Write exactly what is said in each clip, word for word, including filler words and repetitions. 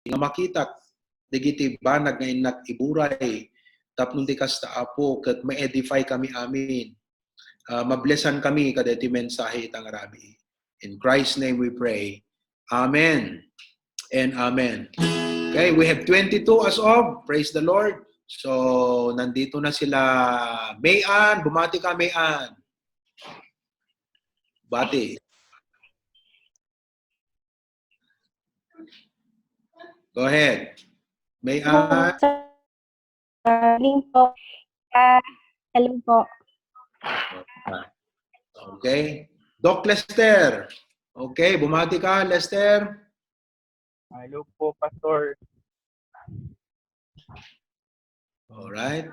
nga makitak dagiti banag nga innak iburay, tapno di kasta, Apo, ket ma-edify kami amin. Ah, mablessan kami kadagiti mensahe ita nga rabii. In Christ's name we pray. Amen and amen. Okay, we have twenty-two as of. Praise the Lord. So, nandito na sila. Mayan, bumati ka, Mayan. Bati. Go ahead. Mayan. Hello po. Ah, hello po. Okay. Doc Lester. Okay, bumati ka, Lester. Hello po, Pastor. Alright.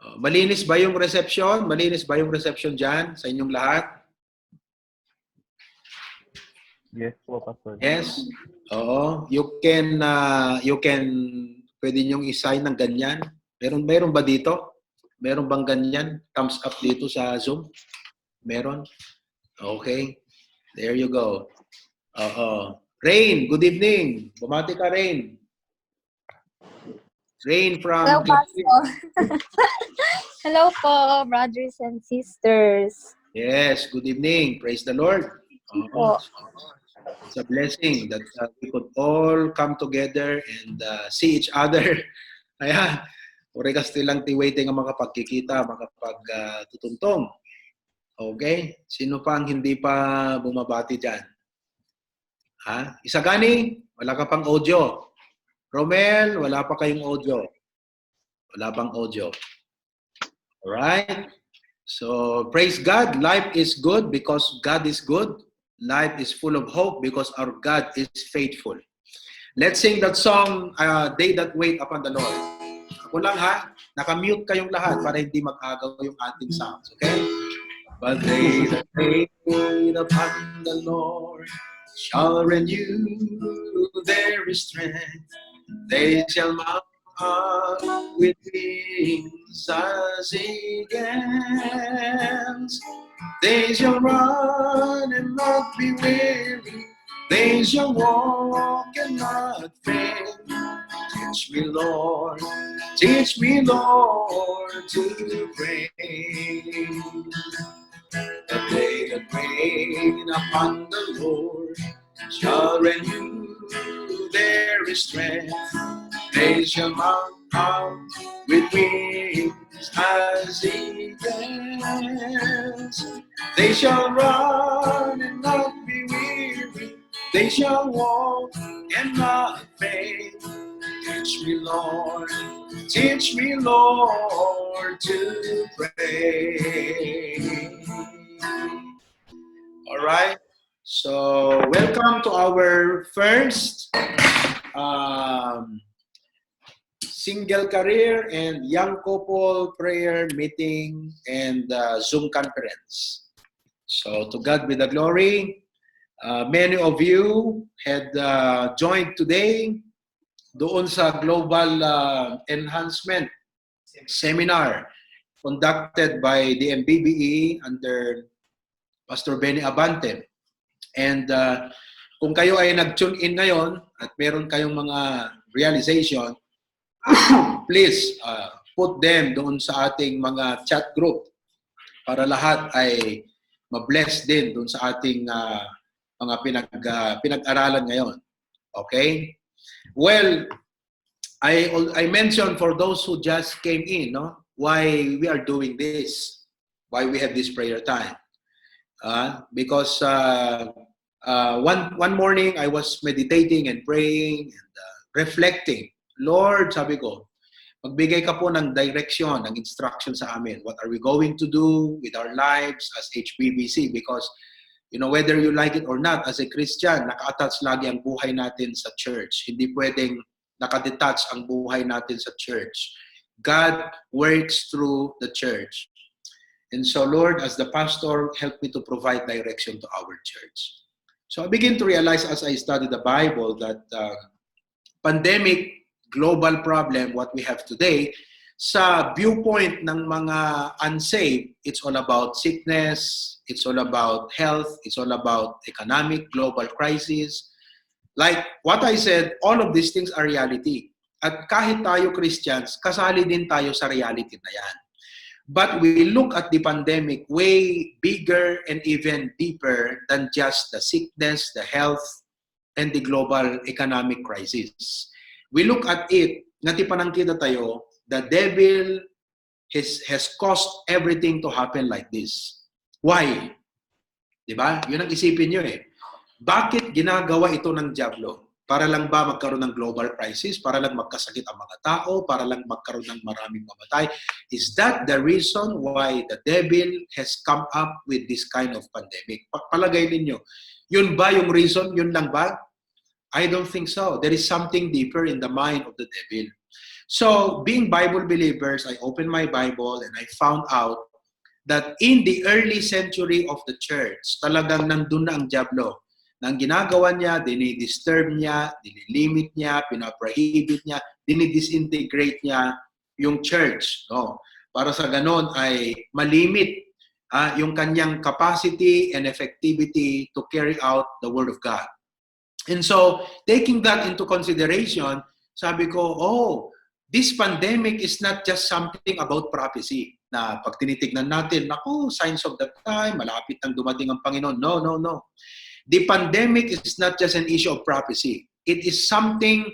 Oh, malinis ba yung reception? Malinis ba yung reception dyan sa inyong lahat? Yes po, Pastor. Yes. Oo. You can, uh, you can, pwede niyong i-sign ng ganyan. Meron, meron ba dito? Meron bang ganyan? Thumbs up dito sa Zoom? Meron? Okay. There you go. Oo. Rain, good evening. Bumati ka, Rain. Rain from Hello, Pastor. Hello po, brothers and sisters. Yes, good evening. Praise the Lord. Oo. Po. It's a blessing that uh, we could all come together and uh, see each other. Ayan. Uri kasta lang ti way tayo nga makapagkikita, makapag uh, tutungtong. Okay? Sino pa ang hindi pa bumabati dyan? Ha? Isagani, wala ka pang audio. Romel, wala pa kayong audio. Wala pang audio. Alright? So, praise God. Life is good because God is good. Life is full of hope because our God is faithful. Let's sing that song, uh, They That Wait Upon the Lord. Ako lang ha, naka-mute kayong lahat para hindi mag-agaw yung ating sounds, okay? But they that wait upon the Lord shall renew their strength. They shall mount up with wings as eagles. They shall run and not be weary. They shall walk and not faint. Teach me, Lord. Teach me, Lord, to pray. That they that wait upon the Lord shall renew their strength. They shall mount up with wings as eagles. They shall run and not be weary. They shall walk and not faint. Teach me, Lord. Teach me, Lord, to pray. All right. So, welcome to our first um, single career and young couple prayer meeting and uh, Zoom conference. So, to God be the glory. Uh, many of you had uh, joined today doon sa global uh, enhancement seminar conducted by the M B B E under Pastor Benny Abante. And uh, kung kayo ay nag-tune in ngayon at meron kayong mga realization, please uh, put them doon sa ating mga chat group para lahat ay ma-bless din doon sa ating uh, mga pinag uh, pinag-aralan ngayon. Okay? Well, I I mentioned for those who just came in, no, why we are doing this, why we have this prayer time. Uh, because uh, uh, one one morning I was meditating and praying and uh, reflecting. Lord, sabi ko, magbigay ka po ng direction, ng instruction sa amin. What are we going to do with our lives as H B B C? Because, you know, whether you like it or not, as a Christian, naka-attach lagi ang buhay natin sa church. Hindi pwedeng nakadetach ang buhay natin sa church. God works through the church. And so, Lord, as the pastor, help me to provide direction to our church. So I begin to realize as I study the Bible that uh, pandemic, global problem, what we have today, sa viewpoint ng mga unsaved, it's all about sickness, it's all about health, it's all about economic, global crisis. Like what I said, all of these things are reality. At kahit tayo Christians, kasali din tayo sa reality na yan. But we look at the pandemic way bigger and even deeper than just the sickness, the health, and the global economic crisis. We look at it nga ti panangkita tayo, the devil has, has caused everything to happen like this. Why? Di ba? Yun ang isipin nyo eh. Bakit ginagawa ito ng Diablo? Para lang ba magkaroon ng global crisis? Para lang magkasakit ang mga tao? Para lang magkaroon ng maraming mamatay? Is that the reason why the devil has come up with this kind of pandemic? Pa- palagay ninyo, yun ba yung reason? Yun lang ba? I don't think so. There is something deeper in the mind of the devil. So, being Bible believers, I opened my Bible and I found out that in the early century of the church, talagang nandun na ang Diablo. Nang ginagawa niya, dinidisturb niya, dinilimit niya, pinaprohibit niya, dinidisintegrate niya yung church. No? Para sa ganon ay malimit ah, yung kanyang capacity and effectivity to carry out the Word of God. And so, taking that into consideration, sabi ko, oh, this pandemic is not just something about prophecy na pag tinitignan natin, naku, signs of the time, malapit nang dumating ang Panginoon. No, no, no. The pandemic is not just an issue of prophecy. It is something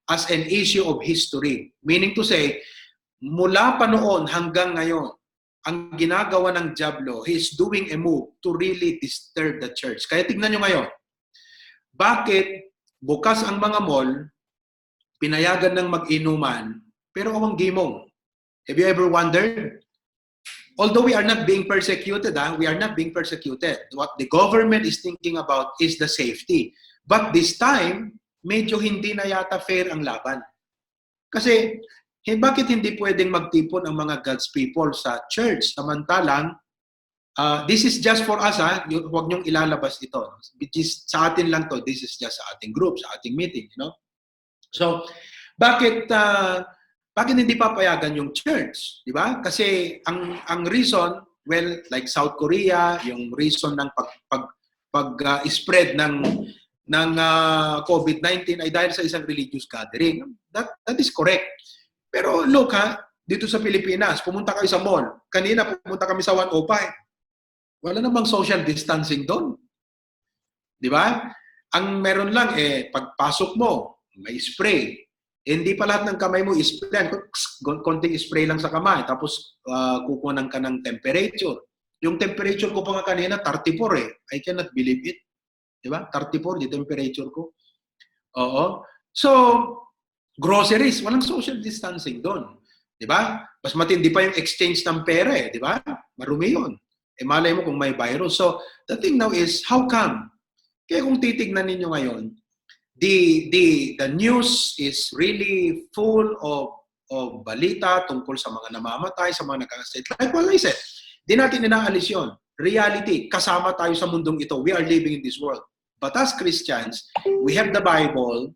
as an issue of history. Meaning to say, mula pa noon hanggang ngayon, ang ginagawa ng Diablo, he is doing a move to really disturb the church. Kaya tignan nyo ngayon, bakit bukas ang mga mall, pinayagan ng mag-inuman, pero awang gimong? Have you ever wondered? Although we are not being persecuted, ah, we are not being persecuted. What the government is thinking about is the safety. But this time, medyo hindi na yata fair ang laban. Kasi, eh, bakit hindi pwedeng magtipon ang mga God's people sa church? Samantalang, ah, this is just for us, ha? Y- huwag niyong ilalabas ito. Which is, sa atin lang to. This is just sa ating group, sa ating meeting, you know? So, bakit, ah, bakit hindi papayagan yung church, di ba? Kasi ang ang reason, well, like South Korea, yung reason ng pag pag pag ah, spread ng ng ah, COVID nineteen ay dahil sa isang religious gathering. That that is correct. Pero look ha, dito sa Pilipinas, pumunta kayo sa mall. Kanina pumunta kami sa one oh five. Wala namang social distancing doon. Di ba? Ang meron lang, eh, pagpasok mo, may spray. Eh, hindi pa lahat ng kamay mo spray. Kon- Konting spray lang sa kamay. Tapos, ah, kukunan ka ng temperature. Yung temperature ko pa nga kanina, thirty-four eh. I cannot believe it. Di ba? Thirty-four, di temperature ko. Oo. So, groceries, walang social distancing doon. Di ba? Mas matindi pa yung exchange ng pera eh. Di ba? Marumi yun. Eh, malay mo kung may virus. So, the thing now is, how come? Kaya kung titignan ninyo ngayon, the, the, the news is really full of, of balita tungkol sa mga namamatay, sa mga nagkakasakit. Like what I said, di natin inaalis yun. Reality, kasama tayo sa mundong ito. We are living in this world. But as Christians, we have the Bible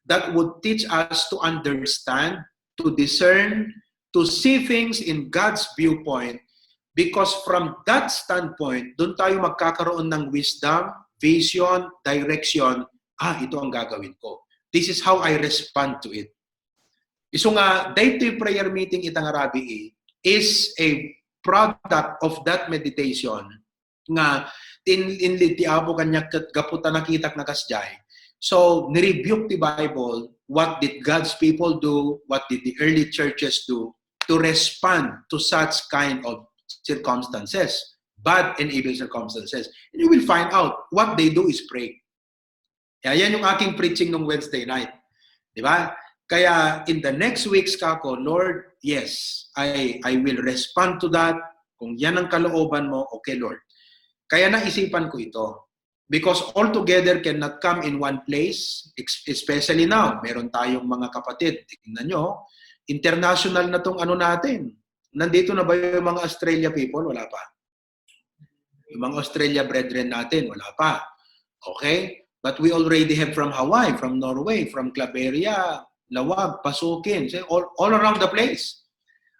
that would teach us to understand, to discern, to see things in God's viewpoint, because from that standpoint, doon tayo magkakaroon ng wisdom, vision, direction. Ah, ito ang gagawin ko. This is how I respond to it. Isu nga, daytoy prayer meeting ita nga rabii is a product of that meditation nga in, inlid ti Apo kaniak ket gapu ta nakitak nga kasdiay. So, ni-rebuke ti Bible, what did God's people do? What did the early churches do to respond to such kind of circumstances, bad and evil circumstances? And you will find out what they do is pray. Kaya yan yung aking preaching nung Wednesday night. Di ba? Kaya in the next weeks kako, Lord, yes, I, I will respond to that. Kung yan ang kalooban mo, okay, Lord. Kaya naisipan ko ito. Because all together cannot come in one place, ex- especially now, meron tayong mga kapatid, tingnan nyo, international na tong ano natin. Nandito na ba yung mga Australia people? Wala pa. Yung mga Australia brethren natin, wala pa. Okay? But we already have from Hawaii, from Norway, from Claveria, Lawag, Pasukin, say, all, all around the place.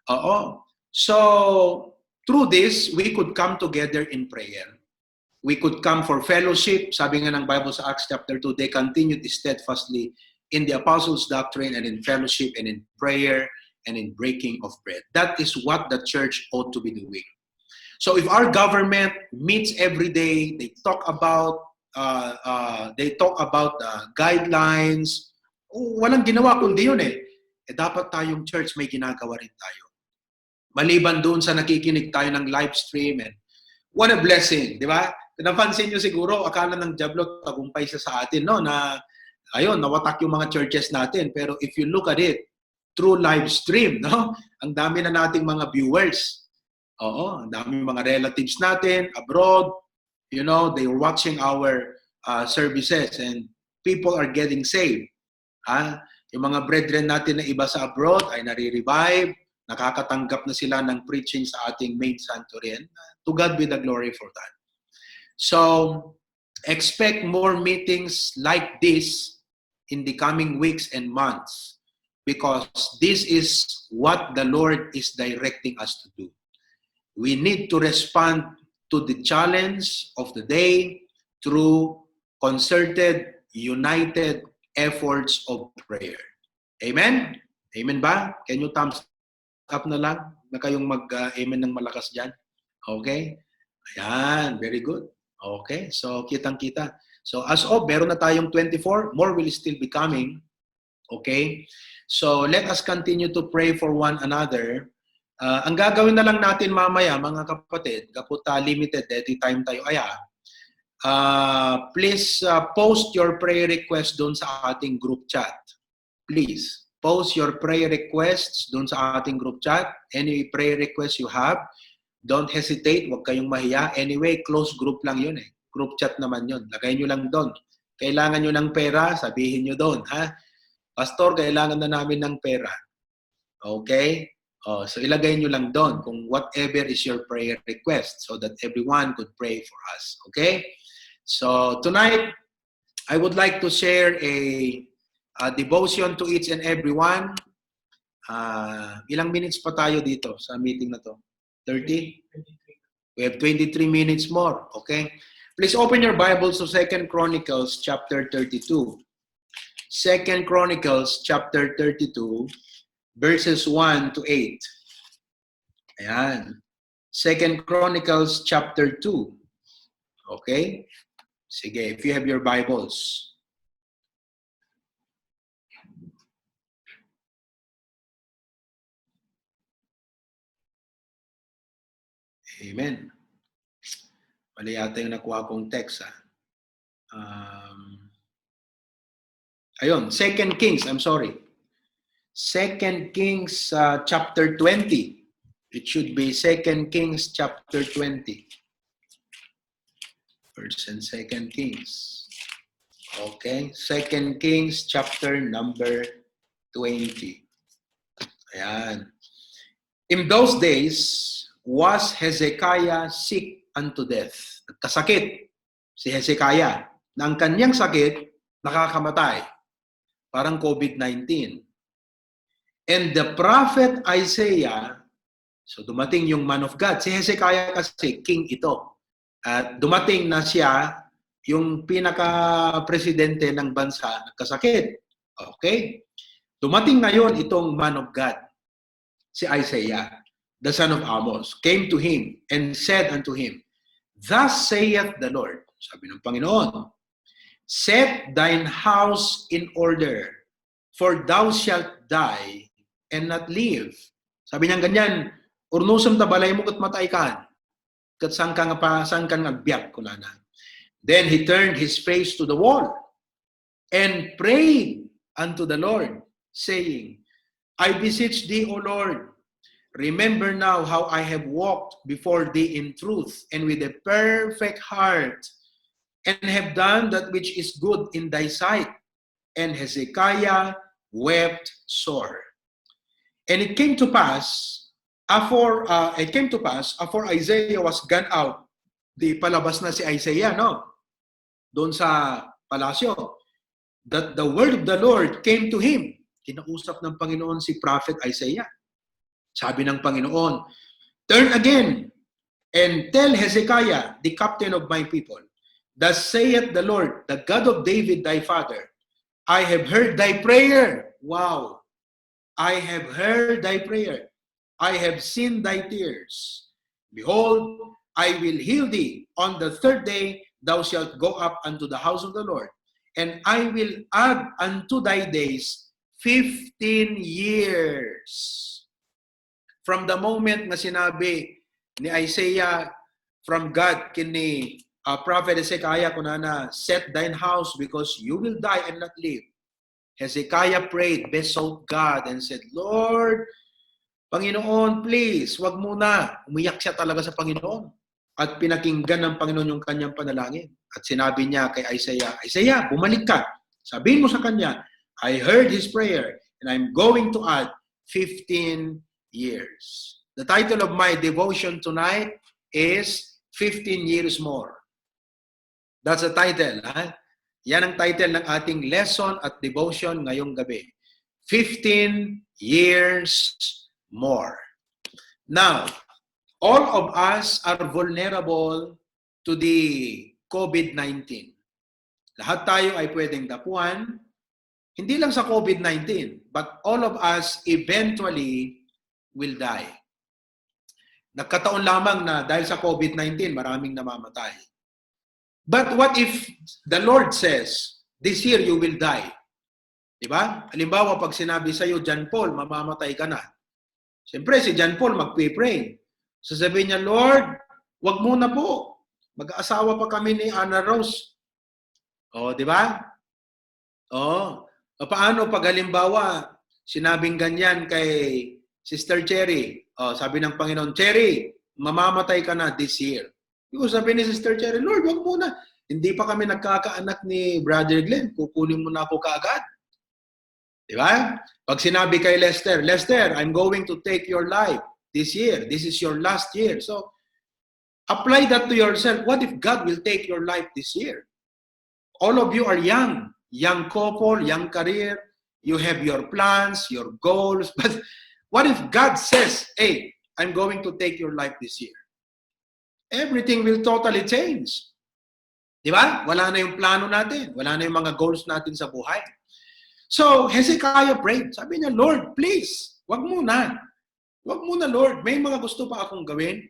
Oo. So, through this, we could come together in prayer. We could come for fellowship. Sabi nga ng Bible sa Acts chapter two, they continued steadfastly in the apostles' doctrine and in fellowship and in prayer and in breaking of bread. That is what the church ought to be doing. So if our government meets every day, they talk about uh, uh, they talk about the guidelines, walang ginawa kundi yun eh. Eh dapat tayong church may ginagawa rin tayo. Maliban doon sa nakikinig tayo ng live stream and what a blessing, di ba? Napansin nyo siguro, akala ng Diablo tagumpay siya sa atin, no? Na, ayun, nawatak yung mga churches natin. Pero if you look at it, through live stream, no? Ang dami na nating mga viewers. Oo, ang dami mga relatives natin abroad, you know, they are watching our uh, services and people are getting saved. Ha? Yung mga brethren natin na iba sa abroad ay nare-revive, nakakatanggap na sila ng preaching sa ating main sanctuary. And uh, to God be the glory for that. So, expect more meetings like this in the coming weeks and months because this is what the Lord is directing us to do. We need to respond to the challenge of the day through concerted, united efforts of prayer. Amen? Amen ba? Can you thumbs up na lang? Na kayong mag-amen ng malakas dyan. Okay? Ayan, very good. Okay, so kitang-kita. So as of, meron na tayong twenty-four, more will still be coming. Okay? So let us continue to pray for one another. Uh, ang gagawin na lang natin mamaya, mga kapatid, kapag uh, limited, deti time tayo aya, uh, please uh, post your prayer request doon sa ating group chat. Please, post your prayer requests doon sa ating group chat. Any prayer request you have, don't hesitate, huwag kayong mahiya. Anyway, close group lang yun eh. Group chat naman yun. Lagay nyo lang doon. Kailangan nyo ng pera, sabihin nyo doon, ha? Pastor, kailangan na namin ng pera. Okay? Oh, so ilagay nyo lang doon kung whatever is your prayer request so that everyone could pray for us. Okay? So tonight, I would like to share a, a devotion to each and everyone. Uh, ilang minutes pa tayo dito sa meeting na to? thirty? We have twenty-three minutes more. Okay? Please open your Bibles to Second Chronicles chapter thirty-two. Second Chronicles chapter thirty-two, verses one to eight. Ayan. Second Chronicles chapter two. Okay? Sige, if you have your Bibles. Amen. Mali yata yung nakuha kong text, ha? Um, ayun, Second Kings, I'm sorry. Second Kings uh, chapter twenty. It should be Second Kings chapter twenty. First and Second Kings. Okay, Second Kings chapter number twenty. Ayan. In those days was Hezekiah sick unto death. Nagkasakit si Hezekiah. Na ang kanyang sakit, nakakamatay. Parang COVID nineteen. And the prophet Isaiah, so dumating yung man of God. Si Hezekiah kasi, king ito. At dumating na siya, yung pinaka-presidente ng bansa, nagkasakit. Okay? Dumating ngayon itong man of God, si Isaiah, the son of Amoz, came to him and said unto him, Thus saith the Lord, sabi ng Panginoon, Set thine house in order, for thou shalt die and not live. Sabi niya ganyan, Urnusom ta balay mo ket matay kan. Ket saan ka nga pa, saan ka nga agbiag, kunana. Then he turned his face to the wall and prayed unto the Lord, saying, I beseech thee, O Lord, remember now how I have walked before thee in truth and with a perfect heart, and have done that which is good in thy sight. And Hezekiah wept sore. And it came to pass, after, uh, it came to pass, after Isaiah was gone out, di palabas na si Isaiah, no? Doon sa palasyo, that the word of the Lord came to him. Kinausap ng Panginoon si Prophet Isaiah. Sabi ng Panginoon, Turn again and tell Hezekiah, the captain of my people, thus saith the Lord, the God of David thy father, I have heard thy prayer. Wow. I have heard thy prayer. I have seen thy tears. Behold, I will heal thee. On the third day thou shalt go up unto the house of the Lord, and I will add unto thy days fifteen years. From the moment nga sinabi ni Isaiah from God ken ni, uh, Prophet Hezekiah, kunana, "Set thine house because you will die and not live." Hezekiah prayed, besought God and said, "Lord, Panginoon, please, wag muna." Umiyak siya talaga sa Panginoon. At pinakinggan ng Panginoon yung kanyang panalangin. At sinabi niya kay Isaiah, "Isaiah, bumalik ka. Sabihin mo sa kanya, I heard his prayer and I'm going to add fifteen years." The title of my devotion tonight is fifteen years more. That's the title, ha? Yan ang title ng ating lesson at devotion ngayong gabi. Fifteen years more. Now, all of us are vulnerable to the COVID nineteen. Lahat tayo ay pwedeng dapuan, hindi lang sa COVID nineteen, but all of us eventually will die. Nagkataon lamang na dahil sa COVID nineteen, maraming namamatay. But what if the Lord says, "This year you will die"? Di ba? Halimbawa, pag sinabi sa'yo, "John Paul, mamamatay ka na." Siyempre, si John Paul magpipray. Sasabihin niya, "Lord, wag muna po. Mag-aasawa pa kami ni Ana Rose." O, di ba? O, paano pag halimbawa, sinabing ganyan kay Sister Cherry? O, sabi ng Panginoon, "Cherry, mamamatay ka na this year." Yung sabi ni Sister Cherry, "Lord, wag muna. Hindi pa kami nagkakaanak ni Brother Glenn. Kukunin mo na ako kaagad." Di ba? Pag sinabi kay Lester, "Lester, I'm going to take your life this year. This is your last year." So, apply that to yourself. What if God will take your life this year? All of you are young, young couple, young career. You have your plans, your goals. But what if God says, "Hey, I'm going to take your life this year"? Everything will totally change. Di ba? Wala na yung plano natin. Wala na yung mga goals natin sa buhay. So, Hezekiah prayed. Sabi niya, "Lord, please, wag muna. Wag muna, Lord. May mga gusto pa akong gawin."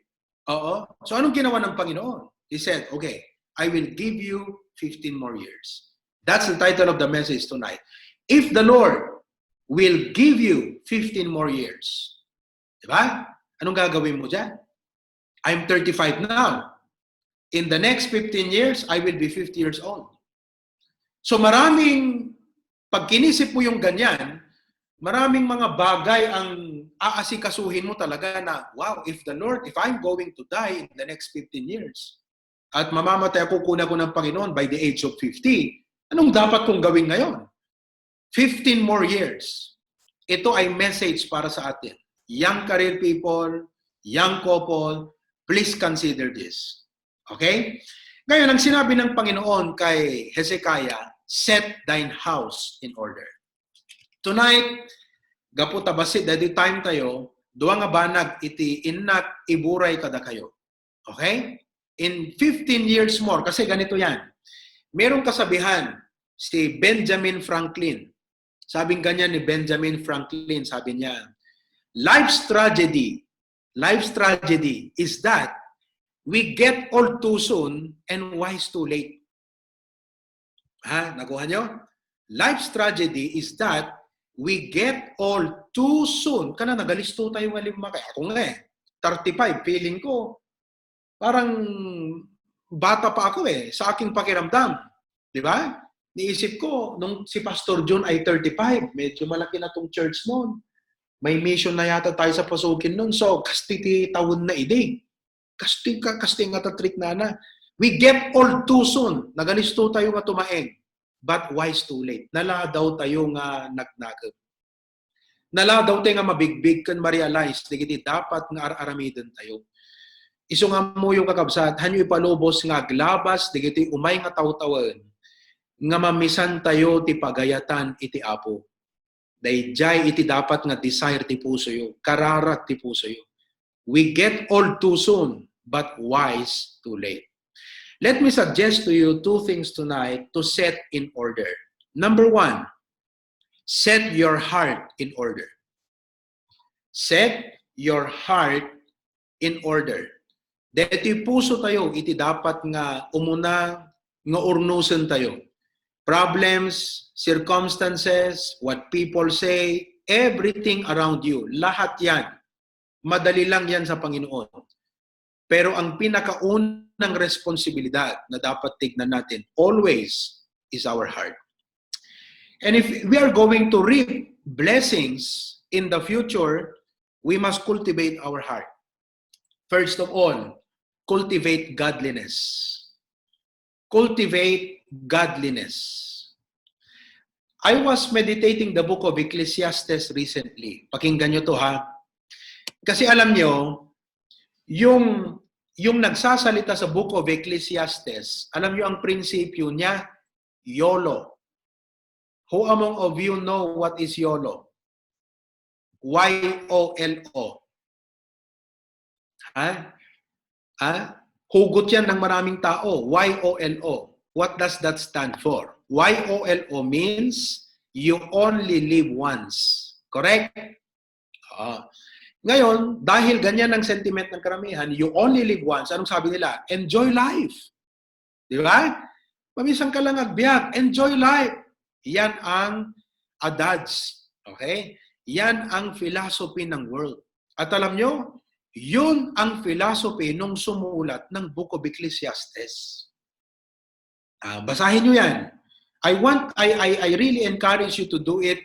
Oo. So, anong ginawa ng Panginoon? He said, "Okay, I will give you fifteen more years." That's the title of the message tonight. If the Lord will give you fifteen more years, di ba? Anong gagawin mo dyan? I'm thirty-five now. In the next fifteen years, I will be fifty years old. So maraming, pag kinisip mo yung ganyan, maraming mga bagay ang aasikasuhin mo talaga na, "Wow, if the Lord, if I'm going to die in the next fifteen years, at mamamatay ako, kukunin ako ng Panginoon by the age of fifty, anong dapat kong gawin ngayon?" Fifteen more years. Ito ay message para sa atin. Young career people, young couple, please consider this. Okay? Ngayon, ang sinabi ng Panginoon kay Hezekiah, "Set thine house in order." Tonight, gapu ta bassit daytoy time tayo, dua nga banag iti innak iburay kadakayo. Okay? In fifteen years more, kasi ganito yan. Merong kasabihan, si Benjamin Franklin. Sabing ganyan ni Benjamin Franklin, sabi niya, "Life's tragedy, life's tragedy is that we get old too soon and wise too late." Ha? Nakuha nyo? "Life's tragedy is that we get old too soon." Kana, nagalisto tayo nga lima. Kaya ako nga eh, thirty-five, feeling ko, parang bata pa ako eh, sa aking pakiramdam. Di ba? Niisip ko, nung si Pastor John ay thirty-five, medyo malaki na tong church noon. May mission na yata tayo sa Pasukin noon. So, kasti ti taon na idi. Kasti ka, kasti nga ta-treat nana. We get old too soon. Nagalisto tayo nga tumaeng. But wise too late. Naladaw tayo nga nagnagem. Naladaw tayo nga mabigbig ken ma-realize dagiti dapat nga ar-aramiden tayo. Isu nga ammoyo, kakabsat, hanyo ipalubos nga aglabas dagiti umay nga tawtawen nga mamisan tayo ti pagayatan iti Apo. Daydiay iti dapat nga desire ti pusoyo, kararat ti pusoyo. We get old too soon but wise too late. Let me suggest to you two things tonight to set in order. Number one, set your heart in order. Set your heart in order. Daytoy puso tayo iti dapat nga umuna nga urnusen tayo. Problems, circumstances, what people say, everything around you, lahat yan, madali lang yan sa Panginoon. Pero ang pinakaunang responsibilidad na dapat tignan natin always is our heart. And if we are going to reap blessings in the future, we must cultivate our heart. First of all, cultivate godliness. Cultivate godliness. I was meditating the book of Ecclesiastes recently. Pakinggan nyo to, ha. Kasi alam nyo, yung, yung nagsasalita sa book of Ecclesiastes, alam nyo ang prinsipyo niya? YOLO. Who among of you know what is YOLO? Y O L O. Ha? Ha? Hugot yan ng maraming tao. Y O L O. What does that stand for? Y O L O means you only live once. Correct? Ah. Ngayon, dahil ganyan ang sentiment ng karamihan, you only live once. Anong sabi nila? Enjoy life. Di ba? Paminsan ka lang agbiag. Enjoy life. Yan ang adage. Okay? Yan ang philosophy ng world. At alam nyo, yun ang philosophy nung sumulat ng Book of Ecclesiastes. Ah, basahin nyo yan. I want, I, I, I really encourage you to do it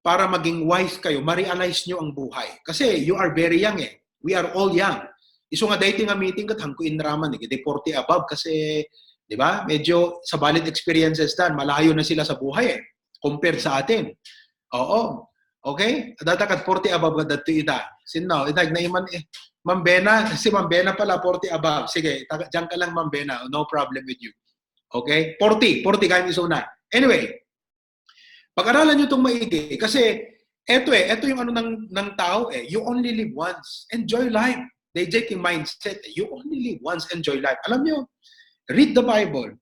para maging wise kayo, ma-realize nyo ang buhay. Kasi you are very young eh. We are all young. Isu nga daytoy nga meeting ket hangko inraman eh, kiti forty above kasi, di ba? Medyo sa valid experiences dan, malayo na sila sa buhay eh, compared sa atin. Oo. Okay? Data kat forty above ka dati ita. Sinno, ita, naiman eh. Ma'am Bena, si Ma'am Bena pala, forty above. Sige, taga, diyan ka lang, Ma'am Bena. No problem with you. Okay? Forty, forty kayo isuna. Anyway, pag-aralan nyo itong maigi. Kasi, eto eh, eto yung ano ng, ng tao eh. You only live once. Enjoy life. They take yung mindset, eh, you only live once, enjoy life. Alam nyo, read the Bible.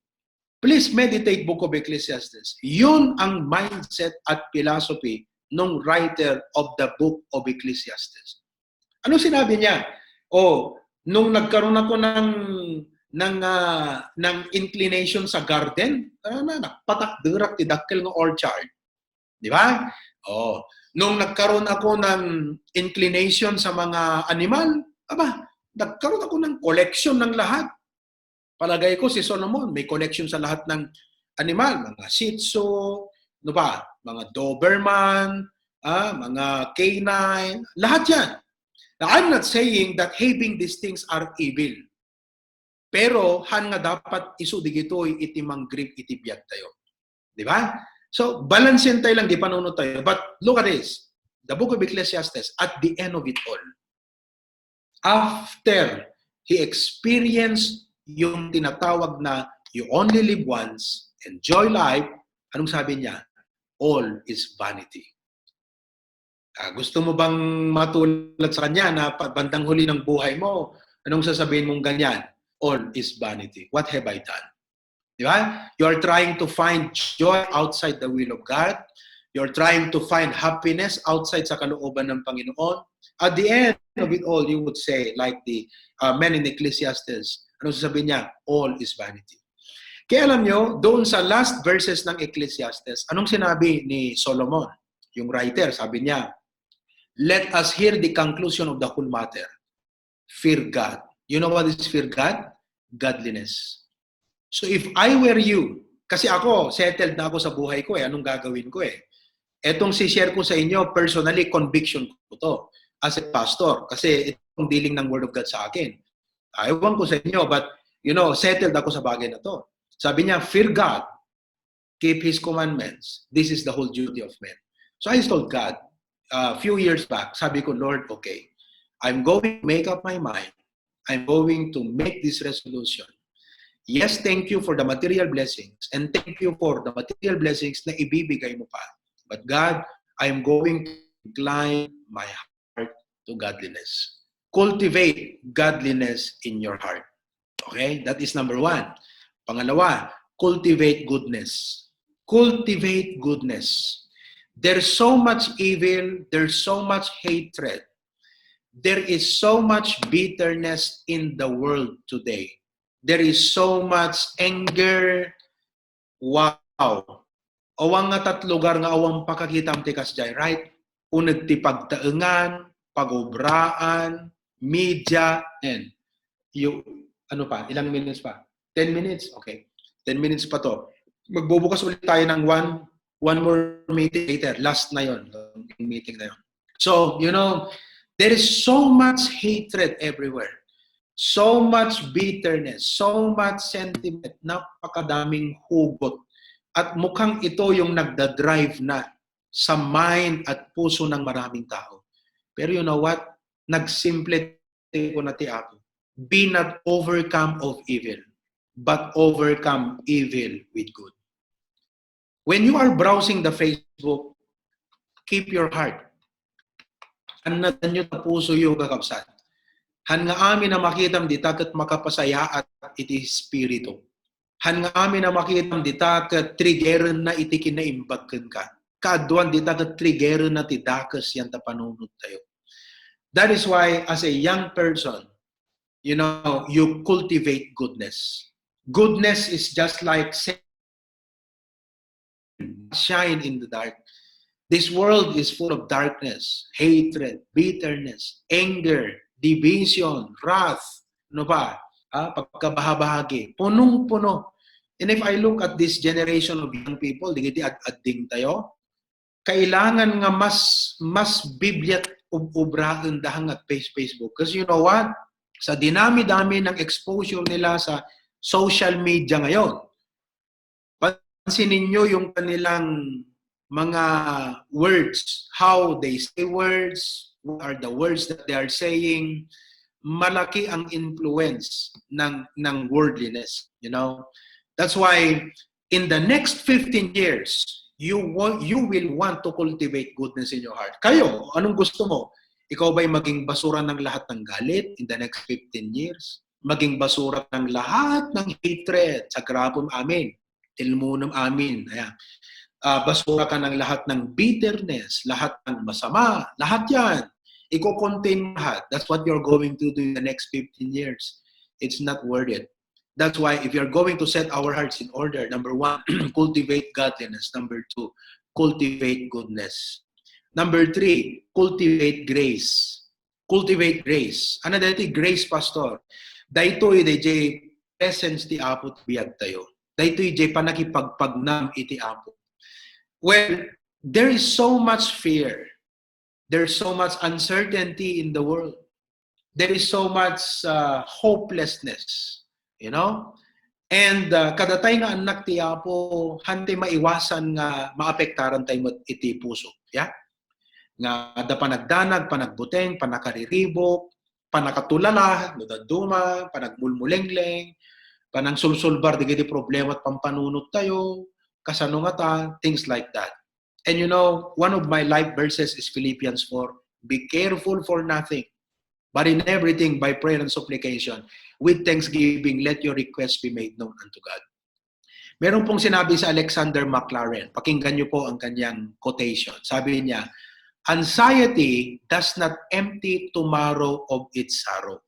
Please meditate Book of Ecclesiastes. Yun ang mindset at philosophy ng writer of the Book of Ecclesiastes. Ano sinabi niya? Oh, nung nagkaroon ako ng ng ah, ng inclination sa garden, ano na, nagpatakderak ti dakkel nga orchard. Di ba? Oh, nung nagkaroon ako ng inclination sa mga animal, aba, nagkaroon ako ng collection ng lahat. Palagay ko si Solomon may collection sa lahat ng animal, mga Shih Tzu, ano ba, mga Doberman, ah, mga canine, lahat yan. Now, I'm not saying that having these things are evil. Pero han nga dapat isu digitoy iti mangrib iti biag tayo. Di ba? So, balansen tayo lang, di panunot tayo. But look at this. The book of Ecclesiastes, at the end of it all, after he experienced yung tinatawag na you only live once, enjoy life, anong sabi niya? All is vanity. Ah, gusto mo bang matulad sa kanya na pa- bandang huli ng buhay mo, anong sasabihin mong ganyan? All is vanity. What have I done? Di ba? You are trying to find joy outside the will of God. You're trying to find happiness outside sa kalooban ng Panginoon. At the end of it all, you would say, like the uh, men in Ecclesiastes, ano sasabihin niya? All is vanity. Kaya alam nyo, doon sa last verses ng Ecclesiastes, anong sinabi ni Solomon? Yung writer, sabi niya, let us hear the conclusion of the whole matter. Fear God. You know what is fear God? Godliness. So if I were you, kasi ako, settled na ako sa buhay ko eh, anong gagawin ko eh? Etong si-share ko sa inyo, personally, conviction ko to as a pastor. Kasi itong dealing ng Word of God sa akin. Ewan ko sa inyo, but, you know, settled ako sa bagay na to. Sabi niya, fear God, keep His commandments. This is the whole duty of men. So I told God, a few years back, sabi ko, Lord, okay, I'm going to make up my mind. I'm going to make this resolution. Yes, thank you for the material blessings and thank you for the material blessings na ibibigay mo pa. But God, I'm going to incline my heart to godliness. Cultivate godliness in your heart. Okay? That is number one. Pangalawa, cultivate goodness. Cultivate goodness. There's so much evil, there's so much hatred, there is so much bitterness in the world today. There is so much anger. Wow. Awan nga tat lugar nga awan pakakitam ti kasjay, right? Uneg ti pagtaengan, pagobraan, media, and you, ano pa? Ilang minutes pa? Ten minutes? Okay. Ten minutes pa to. Magbubukas ulit tayo ng one, one more meeting later. Last na yon, yung meeting na yon. So, you know, there is so much hatred everywhere. So much bitterness, so much sentiment, napakadaming hugot. At mukhang ito yung nagdadrive na sa mind at puso ng maraming tao. Pero you know what? Nagsimple ko na ti Apo. Be not overcome of evil, but overcome evil with good. When you are browsing the Facebook, keep your heart. Annatanyo ta pusoyo, kakabsat. Han nga amin a makitam dita ket makapasayaat iti espiritu. Han nga amin a makitam dita ket triggerenna iti kinaimbag kenka. Kaaduan dita ket triggerenna ti dakes yan ta panunot tayo. That is why, as a young person, you know, you cultivate goodness. Goodness is just like shine in the dark. This world is full of darkness, hatred, bitterness, anger, division, wrath, ano pa? Ah, pagkabahabahagi, punong-puno. And if I look at this generation of young people, digiti ad-adding tayo, kailangan nga mas, mas Biblia ub-, ubraen da han nga face-, Facebook. Kasi you know what? Sa dinami-dami ng exposure nila sa social media ngayon, pansinin nyo yung kanilang mga words, how they say words, what are the words that they are saying. Malaki ang influence ng, ng worldliness, you know. That's why in the next fifteen years, you want, you will want to cultivate goodness in your heart. Kayo, anong gusto mo? Ikaw ba'y maging basura ng lahat ng galit in the next fifteen years? Maging basura ng lahat ng hatred? Sa grabom, amin. Tilmunom, amin. Ayan. Ah, basura ka ng lahat ng bitterness, lahat ng masama, lahat yan. Iko-contain mo lahat. That's what you're going to do in the next fifteen years. It's not worth it. That's why if you're going to set our hearts in order, number one, cultivate godliness. Number two, cultivate goodness. Number three, cultivate grace. Cultivate grace. Ano daytoy grace, Pastor? Daytoy, dayjay presence ti Apo ti biag tayo. Daytoy, jay panakipagpagnam iti Apo. Well, there is so much fear. There's so much uncertainty in the world. There is so much, uh, hopelessness, you know? And, uh, kadatay nga annak ti Apo, hantay maiwasan nga maapektaran tayo met iti puso. Yeah? Nga adda panagdanag, panagbuteng, panakariribuk, panakatulala, no dadduma, panagmulmulengleng, panangsulsulbar digiti problema at pampanunot tayo, kasano nga ta, things like that. And you know, one of my life verses is Philippians four, "Be careful for nothing, but in everything by prayer and supplication, with thanksgiving, let your requests be made known unto God." Meron pong sinabi si Alexander McLaren. Pakinggan niyo po ang kanyang quotation. Sabi niya, "Anxiety does not empty tomorrow of its sorrow."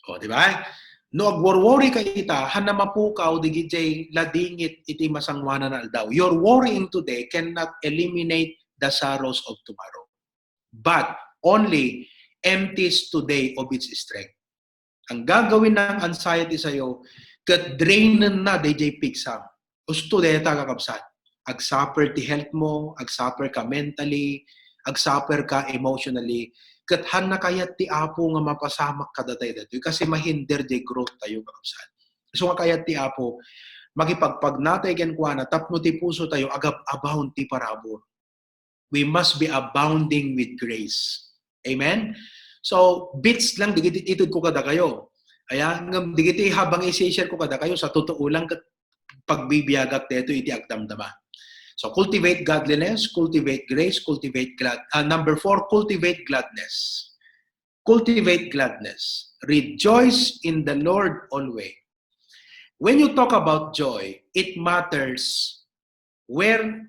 O, di ba? No agworworry ka ita, han na mapukaw digijay ladingit iti masangoanan a aldaw. Your worrying today cannot eliminate the sorrows of tomorrow, but only empties today of its strength. Ang gagawin ng anxiety sa'yo, ket drainen na dayjay pigsam. Usto dayta, kakabsat. Agsuffer ti health mo, agsuffer ka mentally, agsuffer ka emotionally. Ket han na kayat ti Apo nga mapasamak kadatay daytoy kasi mahinder jay growth tayo, kakabsat. So nga kayat ti Apo, makipagpagnatay kenkuana tapno ti puso tayo agab-abound ti parabur. We must be abounding with grace. Amen? So, bits lang digiti ited ko kadakayo. Aya, ngem digiti habang i-share ko kadakayo, sa totoo lang ket pagbibiagak daytoy iti agdamdama. So, cultivate godliness, cultivate grace, cultivate glad-, ah, number four, cultivate gladness. Cultivate gladness. Rejoice in the Lord always. When you talk about joy, it matters where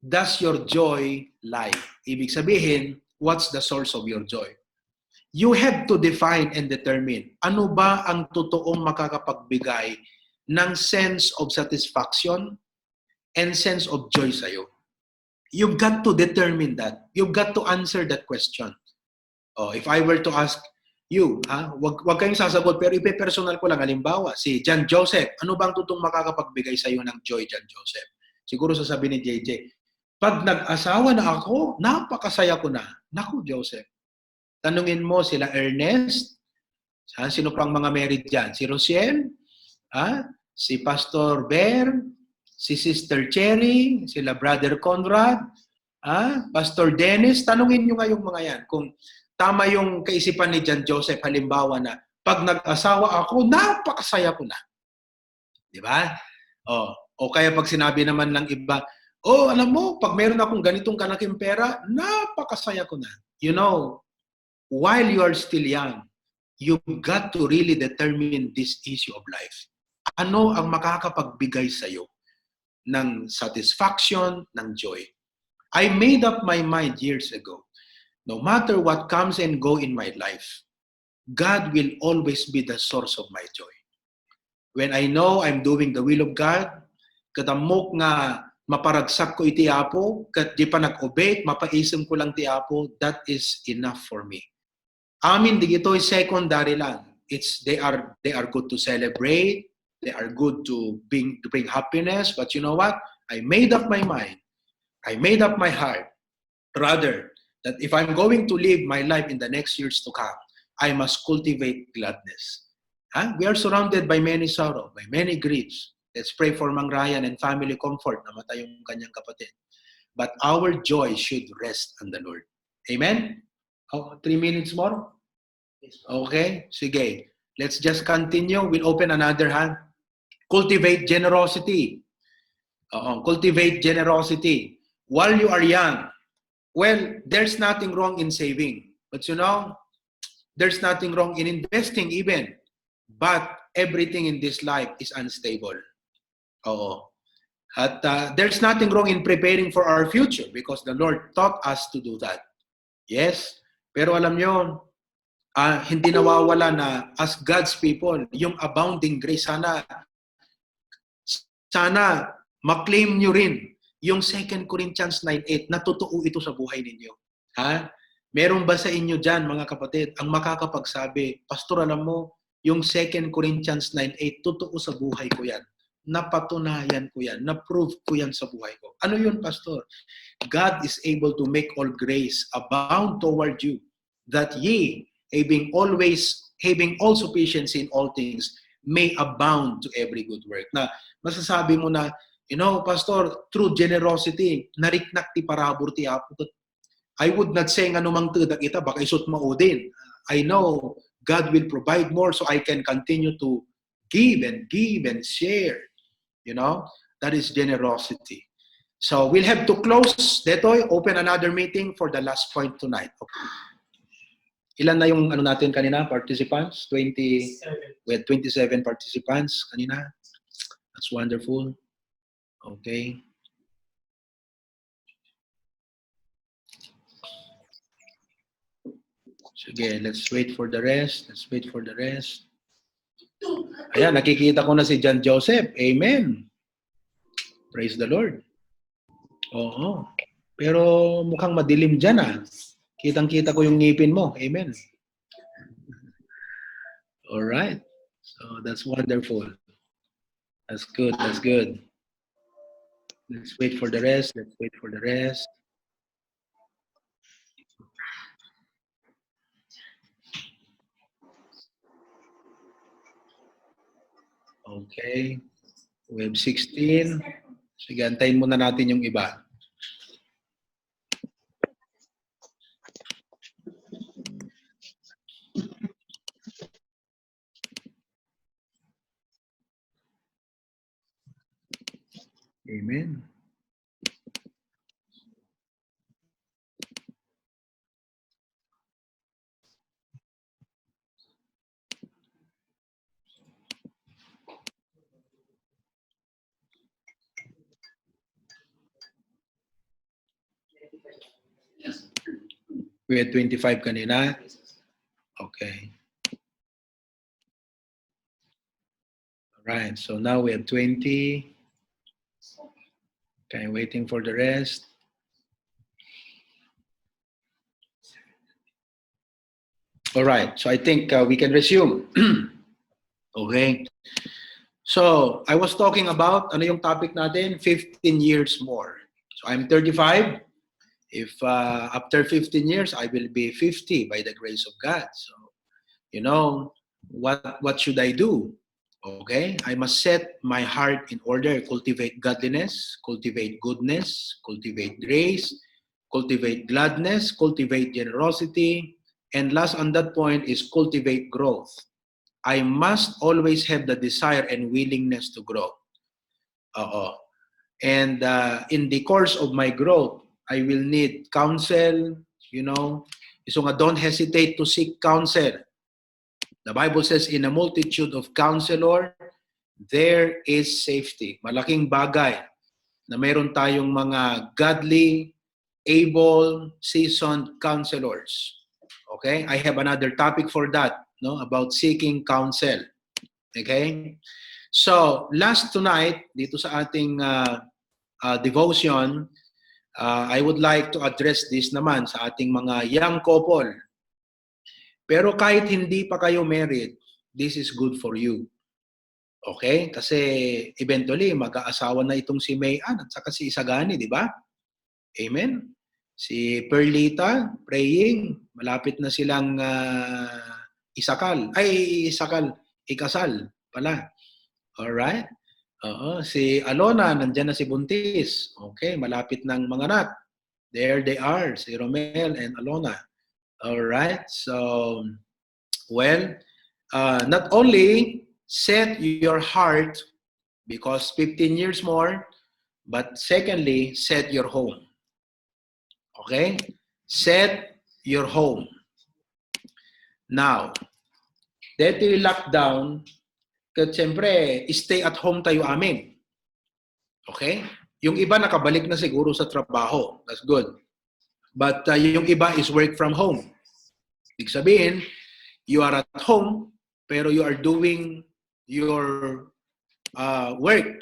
does your joy lie? Ibig sabihin, what's the source of your joy? You have to define and determine ano ba ang totoong makakapagbigay ng sense of satisfaction and sense of joy sa'yo. You've got to determine that. You've got to answer that question. Oh, if I were to ask you, ha, wag, wag kayong sasagot, pero ipe-personal ko lang. Halimbawa, si John Joseph, ano bang tutong makakapagbigay sa'yo ng joy, John Joseph? Siguro sasabi ni J J, "Pag nag-asawa na ako, napakasaya ko na." Naku, Joseph. Tanungin mo sila Ernest, ha, sino pang mga married dyan? Si Rosiel, ha? Si Pastor Ber, si Sister Cherry, sila Brother Conrad, ha? Pastor Dennis, tanungin nyo nga yung mga yan. Kung tama yung kaisipan ni John Joseph, halimbawa na, "Pag nag-asawa ako, napakasaya ko na." Di ba? O, o kaya pag sinabi naman ng iba, "Oh, alam mo, pag meron akong ganitong kalaking pera, napakasaya ko na." You know, while you are still young, you've got to really determine this issue of life. Ano ang makakapagbigay sa'yo ng satisfaction, ng joy? I made up my mind years ago. No matter what comes and go in my life, God will always be the source of my joy. When I know I'm doing the will of God, ket ammok nga maparagsak ko iti Apo, ket di panag-obey, mapaisem ko lang ti Apo, that is enough for me. Amin digitoy secondary lang. It's, they are, they are good to celebrate, they are good to bring, to bring happiness, but you know what? I made up my mind. I made up my heart, rather, that if I'm going to live my life in the next years to come, I must cultivate gladness. Ha? We are surrounded by many sorrow, by many griefs. Let's pray for Mang Ryan and family comfort. Namatay yung kanyang kapatid. But our joy should rest on the Lord. Amen? Oh, three minutes more? Okay, sige. Let's just continue. We'll open another hand. Cultivate generosity. Oo, cultivate generosity while you are young. Well, there's nothing wrong in saving. But you know, there's nothing wrong in investing even. But everything in this life is unstable. Oo. At uh, there's nothing wrong in preparing for our future because the Lord taught us to do that. Yes? Pero alam nyo, ah, hindi nawawala na as God's people, yung abounding grace, sana, sana ma-claim nyo rin yung Second Corinthians nine eight na totoo ito sa buhay ninyo. Ha? Meron ba sa inyo dyan, mga kapatid, ang makakapagsabi, "Pastor, alam mo, yung Second Corinthians nine eight, totoo sa buhay ko yan. Napatunayan ko yan. Na-prove ko yan sa buhay ko." Ano yun, Pastor? "God is able to make all grace abound toward you, that ye, having always, having all sufficiency in all things, may abound to every good work." Na masasabi mo na, "You know, Pastor, through generosity, nariknak ti parabur ti Apo." I would not say nga no mangtedak ita, baka isut maudin. I know God will provide more so I can continue to give and give and share. You know, that is generosity. So we'll have to close. Detoy, open another meeting for the last point tonight. Okay. Ilan na yung ano natin kanina, participants? Twenty, we had twenty-seven participants kanina. That's wonderful. Okay. Sige, let's wait for the rest. Let's wait for the rest. Ayan, nakikita ko na si John Joseph. Amen. Praise the Lord. Oo. Pero mukhang madilim dyan, ah. Kitang-kita ko yung ngipin mo. Amen. All right. So that's wonderful. That's good. That's good. Let's wait for the rest. Let's wait for the rest. Okay. We have sixteen. Sige, antayin muna natin yung iba. Amen. We had twenty-five kanina. Okay. All right, so now we have twenty. Okay, waiting for the rest. All right, so I think uh, we can resume. Okay. So, I was talking about, ano yung topic natin? Fifteen years more. So, I'm thirty-five. If uh, after fifteen years, I will be fifty by the grace of God. So, you know, what what should I do? Okay, I must set my heart in order, cultivate godliness, cultivate goodness, cultivate grace, cultivate gladness, cultivate generosity, and last on that point is cultivate growth. I must always have the desire and willingness to grow. Oo. And uh, in the course of my growth, I will need counsel, you know. So nga, don't hesitate to seek counsel. The Bible says, "In a multitude of counselor, there is safety." Malaking bagay na mayroon tayong mga godly, able, seasoned counselors. Okay? I have another topic for that, no, about seeking counsel. Okay? So, last tonight, dito sa ating uh, uh, devotion, uh, I would like to address this naman sa ating mga young couple. Pero kahit hindi pa kayo married, this is good for you. Okay? Kasi eventually, mag-aasawa na itong si Mayan at saka si Isagani, di ba? Amen? Si Perlita, praying, malapit na silang uh, isakal. Ay, isakal, ikasal pala. Alright? Oo, si Alona, nandyan na si Buntis. Okay, malapit nang manganak. There they are, si Romel and Alona. Alright, so, well, uh, not only set your heart, because fifteen years more, but secondly, set your home. Okay? Set your home. Now, dito yung lockdown, kasi siyempre, stay at home tayo amin. Okay? Yung iba nakabalik na siguro sa trabaho. That's good. But uh, yung iba is work from home. Ibig sabihin, you are at home, pero you are doing your uh, work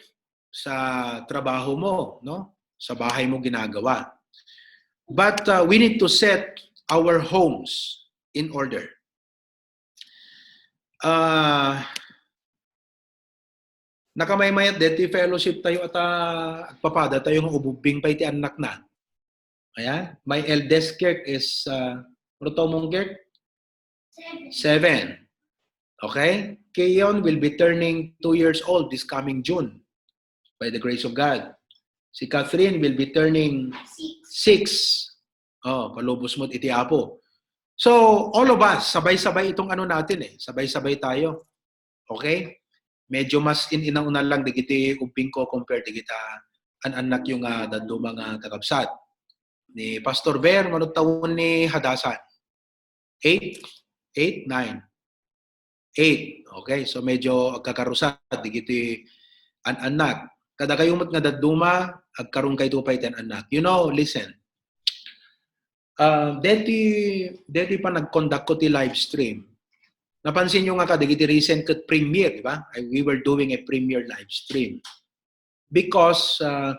sa trabaho mo, no? Sa bahay mo ginagawa. But uh, we need to set our homes in order. Uh, nakamaymay-at deti fellowship tayo at uh, agpapada tayo nga ububbing pay ti annakna. Ayan. My eldest, Kirk, is, uh, ano taon mo, Kirk? Seven. Okay? Keon will be turning two years old this coming June by the grace of God. Si Catherine will be turning six. Oh, palubos mo iti Apo. So, all of us, sabay-sabay itong ano natin eh. Sabay-sabay tayo. Okay? Medyo mas in-inauna lang digiti ubbing ko compare digita an-annakyo nga dadduma nga kakabsat. Ni Pastor Ber, mano taon ni Hadasan? Eight? Eight? Nine? Eight. Okay, so medyo agkakarusad digiti an-annak. Kada kayo met nga dadduma, agkaron kayto pay ti an-annak. You know, listen. Uh, deti, deti pa nag-conduct ko ti live stream. Napansin nyo nga kadigiti recent ket premiere, di ba? I, we were doing a premiere live stream. Because uh,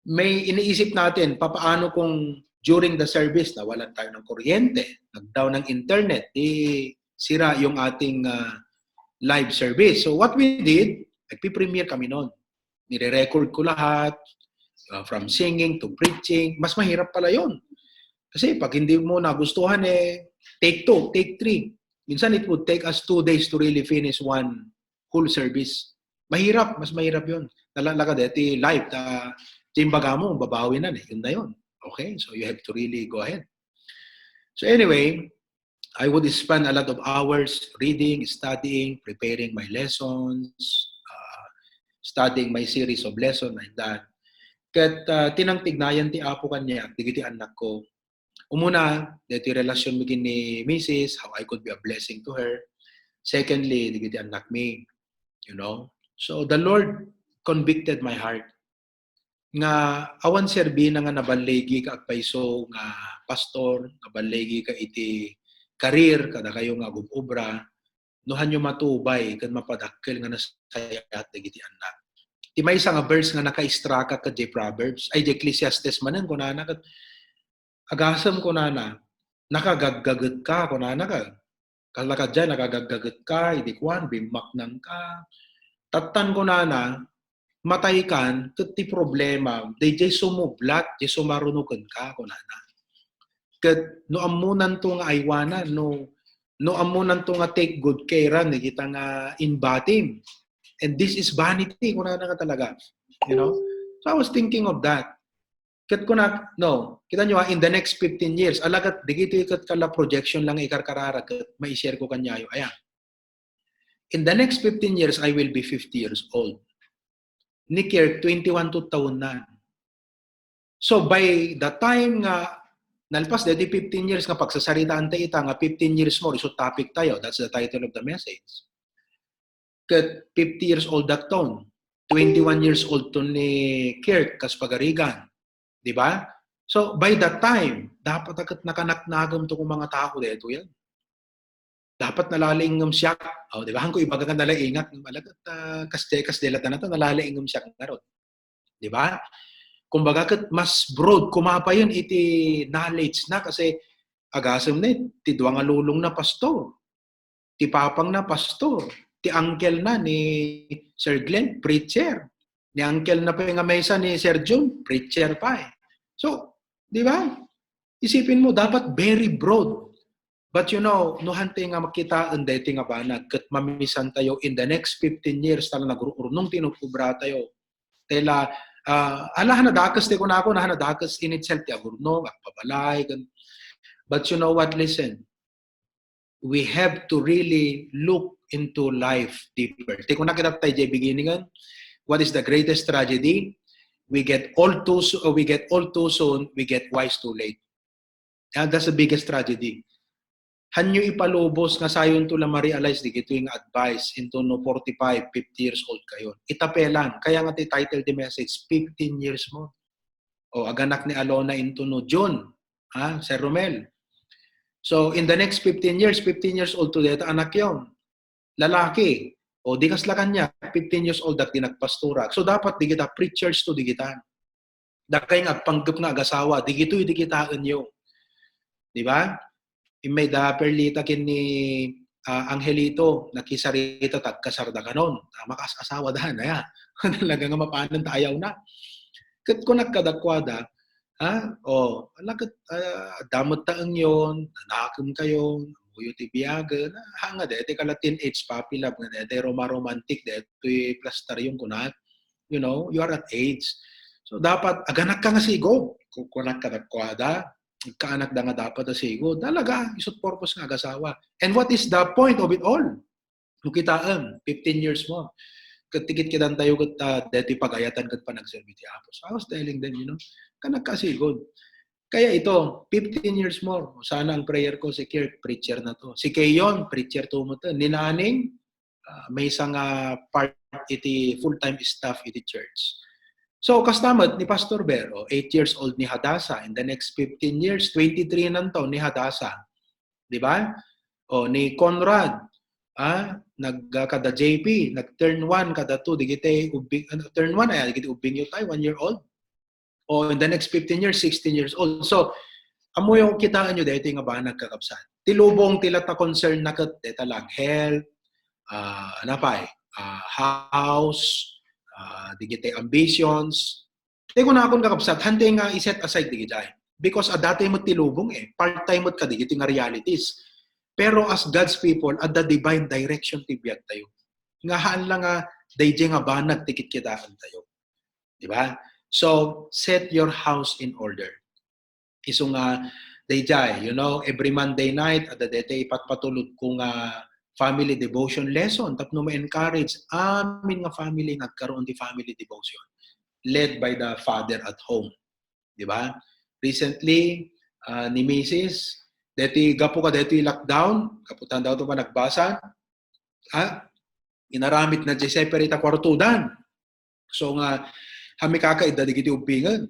may iniisip natin, papaano kung during the service, nawalan tayo ng kuryente, nag-down ng internet, di sira yung ating uh, live service. So what we did, nagpi-premiere kami noon. Nire-record ko lahat, uh, from singing to preaching. Mas mahirap pala yon. Kasi pag hindi mo nagustuhan, eh, take two, take three. Minsan it would take us two days to really finish one whole service. Mahirap, mas mahirap yon. Nalalaka deti live, ta, imbaga mo, babawi na, eh. Yun na yun. Okay? So you have to really go ahead. So anyway, I would spend a lot of hours reading, studying, preparing my lessons, uh, studying my series of lesson like that. Ket uh, tinangtignayan ti Apo kaniak, digiti annak ko. Umuna, deti relasyon mi ken ni Misis, how I could be a blessing to her. Secondly, digiti annak mi, you know. So the Lord convicted my heart. nga awan serbina nga naballigi ka agpayso nga pastor, naballigi ka iti career, kadakayo nga agub-obra, no hanyo matubay ken mapadakkel nga nasayat dagiti annak. Ti maysa nga verse nga nakaistrakak ket jay Proverbs, ay, jay Ecclesiastes manen, kunana ket, "Agasem," kunana, "nakagaggaget ka," kunana, ka, kala ka diay, "Nakagaggaget ka, idi kuan, bimmaknang ka." Tattan, kunana, "Matay kan, ket ti problema, dayjay sumublat, jay sumaruno kenka," kunana. Ket no ammonanto nga aywanan, no, no ammonanto nga take good care-an dagita nga inbatim. And this is vanity, kunana nga talaga. You know? So I was thinking of that. Ket kunak, no, kita nyo, ha, in the next fifteen years, alagat, dagitoy ket kala projection lang ikarkararag, ket mai-share ko kaniayo. Ayan. In the next fifteen years, I will be fifty years old. Ni Kirk, twenty-one to taon na. So by the time nga nalpas deti fifteen years nga pagsasaritaan ta ita nga fifteen years more, isu topic tayo. That's the title of the message. Ket fifty years old that ton, twenty-one years old ton ni Kirk kas pagarigan. Di ba? So by that time, dapat a ket nakanaknagem to ko mga tao detoy. Dapat nalalaingngem siak. O, di ba? Hanko ibaga nga nalaingak, malagat, ah, kas, kas delatan na to, nalalaingngem siak ngarud. Di ba? Kumbaga, ket mas broad, kumapayon iti knowledge na, kasi agasem na, ti dua nga lulong na pastor. Ti papang na pastor. Ti uncle na ni Sir Glenn, preacher. Ni uncle na pa nga maysa ni Sir Jun, preacher pa eh. So, di ba? Isipin mo, dapat very broad. But you know, no hante nga makitaen deti nga banag, ket mamisan tayo in the next fifteen years, tala nagruurnong ti inubra tayo. Tela, ah, ala, hanadakes ti kunako, na hanadakes in itself ti agurnong, agpabalay, gan-, but you know what? Listen, we have to really look into life deeper. Ti kunak ita tay jay beginning, what is the greatest tragedy? We get old too so-, we get old too soon, we get wise too late. And that's the biggest tragedy. Hanyo ipalubos nga sayon to la ma-realize dagitoy nga advice into no forty-five, fifty years old kayo. Ita pelan, kaya nga ti title ti message, fifteen years mo. O, aganak ni Alona into no June, ha, Sir Romel. So, in the next fifteen years, fifteen years old to deta anak yon. Lalaki, o, di kasla kaniak, fifteen years old at di nagpastura. So, dapat di kita preachers to, di kita. Dakay nga agpanggep nga agasawa, di gitoy di kitaenyo. Di ba? Immay da Perlita ken ni, ah, Angelito, nakisarita ta agkasar da kanon. Ah, makas-asawa da, na ya. Talaga nga mapanan ta ayaw na. Ket kunak kadakuada, ha? O, ala ket, ah, damot ta engyon, nanakem kayo, muyo ti biagen, ha, nga dete kala teenage puppy love, nga dete roma-romantic, dete plastar yung kunat. You know, you are at age. So, dapat, aganak ka nga sigod. Ku-, kunak kadakuada, kaanak da nga dapat a sigod. Talaga, isut purpose nga agasawa. And what is the point of it all? No kitaem, fifteen years mo. Ket tikit kidan tayo ket, ah, deti pagayatan ket panagserbi ti Apo. So, I was telling them, you know, kanak ka sigod. Kaya ito, fifteen years mo. Sana ang prayer ko, si Kirk, preacher na to. Si Keyon, preacher to mo to. Ni Naning, ah, maysa nga part iti full-time staff iti church. So, kasta met ni Pastor Ber, o, eight years old ni Hadassah, in the next fifteen years, twenty-three nanto ni Hadassah. Di ba? O, ni Conrad, ah, nag-, kada J P, nag-turn one, kada two, digiti ubbing, ano, turn one ay, digiti ubbing yu tay, one year old. O, in the next fifteen years, sixteen years old. So, ammoyo, kitaan yo daytoy nga banag, kakabsat. Ti lubong ti latta concern na ket deta lang health, ah, ano pay, ah, house, ah, digiti ambitions. Ti kunakon, kakabsat, hante nga i-set aside digiti. Because adda tay met ti lubong eh, part-time met kadigiti nga realities. Pero as God's people, adda divine direction ti biag tayo. Nga haan la nga dayjay nga banag ti kitkitaen tayo. Di ba? So, set your house in order. Isu nga, dayjay, you know, every Monday night, adda daytay ipatpatulod ko nga family devotion lesson. Tapno ma-encourage amin nga family nga agkaroon ti family devotion led by the father at home. Di ba? Recently, ah, ni Misis, deti gapu ka deti lockdown, gapu tan daw to pa nagbasa, ha? Inaramid na di separate a kwartudan. So nga, Ammikaka, adda dagiti ubbingen.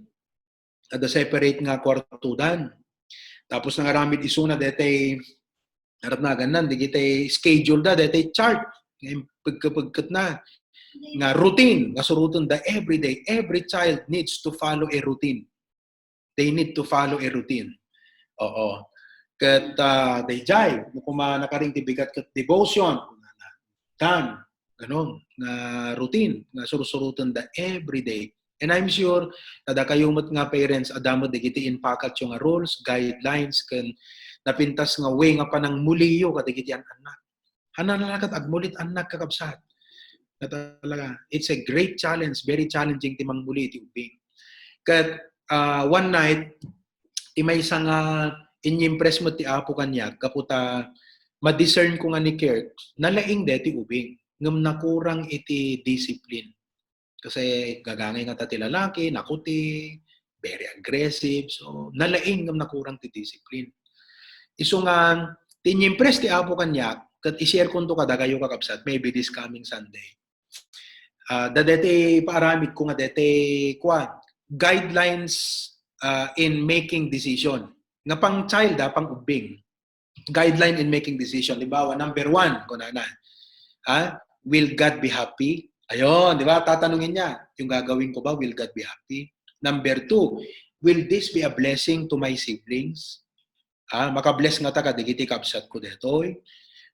Adda separate nga kuartodan. Tapos nangaramid isuna detay, arap nagannan, dagiti schedule da, detay chart. Nga pagkapagkat na. Nga routine, nga suruten da every day. Every child needs to follow a routine. They need to follow a routine. Oo. Ket, ah, dayjay, no kuma nakaring ti bigat ket devotion, done. Ganun, nga routine, nga sursuruten da every day. And I'm sure, kadakayo met nga parents, adda met dagiti impakatyo nga rules, guidelines, ken napintas nga way nga panangmuliyo kadagiti an-annak. Hanana la ket agmulit annak, kakabsat. Nga talaga, it's a great challenge, very challenging ti mangmuli iti ubbing. Ket, ah, one night, ti maysa nga inyimpress met ti Apo kaniak, gapu ta ma-discern ko nga ni Kirk, nalaing deti ubing, ngem nakurang iti discipline. Kasi gagangay ngata ti lalaki, nakuti, very aggressive. So, nalaing ngem nakurang ti discipline. Isu nga, ti inyimpress ti Apo kaniak, ket i-share konto kadakayo, kakabsat, maybe this coming Sunday. Ah, da deti paaramid ko nga deti, kuan, guidelines, ah, in making decision. Nga pang child, ah, pang ubbing. Guideline in making decision. Halimbawa, number one, kunana, ha? Will God be happy? Ayun, di ba? Tatanungin niya, yung gagawin ko ba, will God be happy? Number two, will this be a blessing to my siblings? Ha? Maka-bless ngata kadagiti kabsat ko detoy.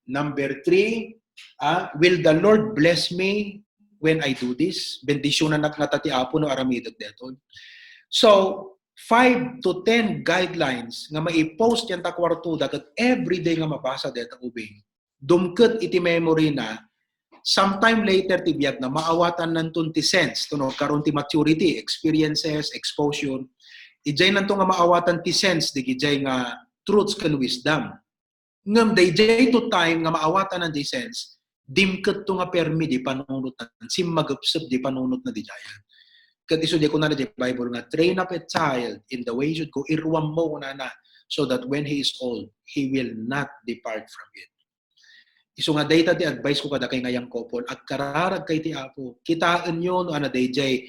Number three, ha? Will the Lord bless me when I do this? Bendisyonannak ngata ti Apo no aramidek detoy. So, five to ten guidelines nga maipost dianta kuartoda ket everyday nga mabasa deta ubing. Dumket iti memory na, sometime later ti biag na, maawatannanton ti sense, tunog karon ti maturity, experiences, exposure, idiay nanto nga maawatan ti sense, digijay nga truths ken wisdom. Ngem dayjay to time nga maawatan ti sense, dimket to nga permi di panunotna, simmagepsep di panunotna di jayan. Ket isu di kunana di Bible nga, "Train up a child in the way he should go," iruam mo kunana, "so that when he is old, he will not depart from it." Isu nga dayta ti advice ko kadakay nga young couple, agkararag kay ti Apo. Kitaenyo no ana dayjay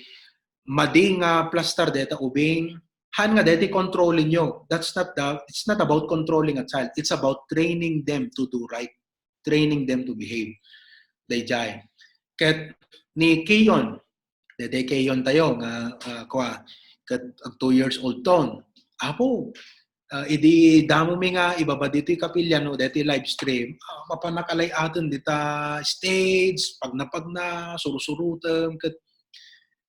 madi nga plastar deta ubing, han nga deti controlling nyo. That's not the, it's not about controlling a child. It's about training them to do right. Training them to behave. Dayjay. Ket ni Kion, dede Kion tayo nga, ah, kua, ket ag two years old ton. Apo, ah, idi damo mi nga ibaba ditoy kapilya no, deti live stream, ah, mapan nakalay-aten dita stage, pagna-pagna, surusurutem, ket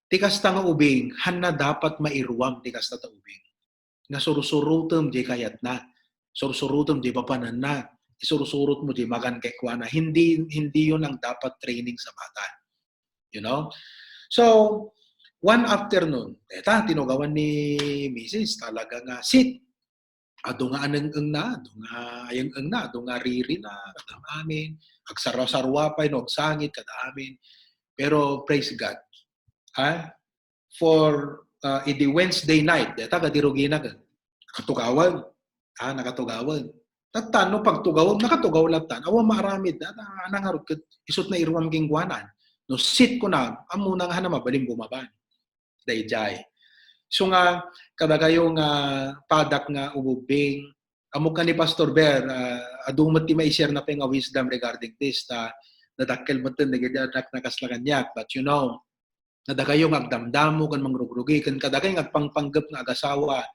ti kasta nga ubing, hanna dapat mairuam ti kasta ta ubing. Nga surusurutem di kayatna, surusurutem di papananna, isurusurot mo di magan kay kuana. Hindi, hindi yun ang dapat training sa bata. You know? So, one afternoon, eta, tinugawan ni misis, talaga nga, "Sit, adu nga aneng-eng na, adu nga ayeng-eng na, adu nga riri na, kada amin, agsarwa-sarwa pay, no, agsangit, kada amin." Pero praise God. Ha? For, uh, idi Wednesday night, deta kadi rugina ka. Nakatugawan. Ha, nakatugawan. Tattan, no, pagtugawan, nakatugaw latan. Awan maaramid, ha, nangarukit, isut na iruam king kuanan. No, sit ko na, amuna nga hana mabalin bumaban. Dayjay. So nga, kadakayo nga padak nga ububing, amok ka ni Pastor Ber, ah, adu met ti ma-share na pay nga wisdom regarding this, ta nadakkel met ten dagiti anak na kasla kaniak. But you know, nadakayo nga agdamdamo ken mangrugrugi, ken kadakay nga agpangpanggep nga agasawa,